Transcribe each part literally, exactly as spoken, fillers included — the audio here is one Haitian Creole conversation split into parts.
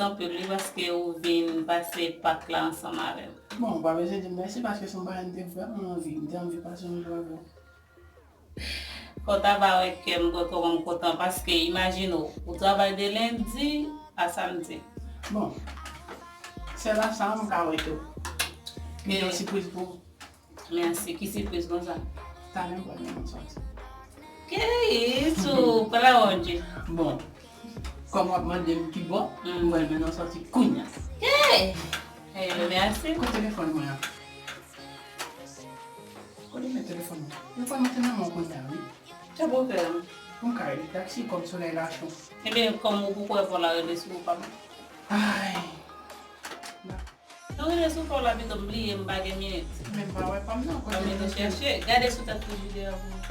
anpil wi paske ou vin pase Pak la ansanm avè m. Bon, ou pa bezwen di m mèsi paske se yon bagay m te vrèman anvi. M te anvi pase yon jou avè w. Fò w ta va wè kè m, wè kòman m kontan paske imajine w, ou travay de lendi a samdi. Bon, sèl a sa m ka wè tou. Gen yon sipriz pou ou. Mèsi. Ki sipriz konsa? Talè m pral mennen w sòti. Keyis ou pral wonji. Bon, kòm w ap mande m ki bò, m pral mennen w sòti kounya. Hey! Hey, mèsi. Kote telefòn mwen an? Kote men telefòn mwen? Telefòn mwen te nan men w kounya, wi. Sa pou fè m? M ka rele taksi kòm solèy la cho. Ebyen, kòm ou poko wè fò la rele sou ou pa m. Ay. Nou rele sou fò la pito m bliye m pa gen minit. Men m pa wè pa m nan, kote m rete chèche. Gade sou tèt frijidè a pou mwen.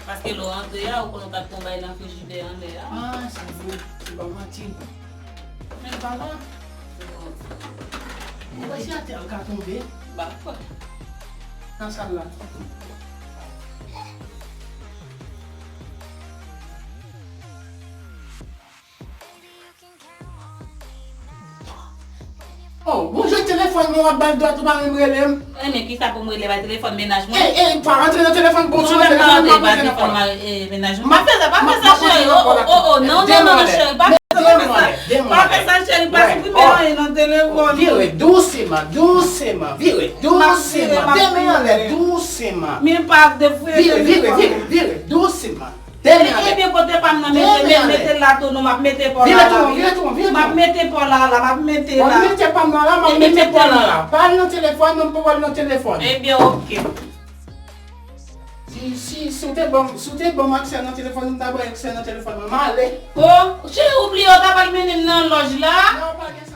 Paske lè w antre a, ou konnen w t ap pran bay nan frijidè anlè a. Ah, se vre. Se pa manti. Men l pa la. Ou wè si atè l ka tonbe? Ba kwè. Nan sal la. Oh, bon, jwenn telefòn mwen, w ap ba l dwat, ou pa menm rele m. Ebyen, kisa pou m rele bay telefòn mennaj mwen? Ey, ey, pa rantre nan telefòn, bon, sou telefòn, pa rantre nan telefòn. Mennaj mwen. Pa fè sa, pa fè sa, cheri. Oh, oh, oh, non, non, non, cheri, pa fè sa. Pa fè sa, cheri, pa siprime anyen nan telefòn. Vire, douseman, douseman, vire, douseman, de men anlè, douseman. Men pa ap defouye telefòn. Vire, vire, vire, vire, douseman. Ebyen, kote pa m nan, mete, mete l la tou, non, m ap mete pa w la la, wi. M ap mete pa w la la, m ap mete la. Mete pa m nan la, m ap mete pa w la la. Pa al nan telefòn, non, m poko al nan telefòn. Ebyen, oke. Si, si, si w te ban m, si w te ban m aksè nan telefòn, m ta ba w aksè nan telefòn mwen, m ale. Oh, cheri, ou bliye w ta pral mennen m nan lòj la? Non, pa gen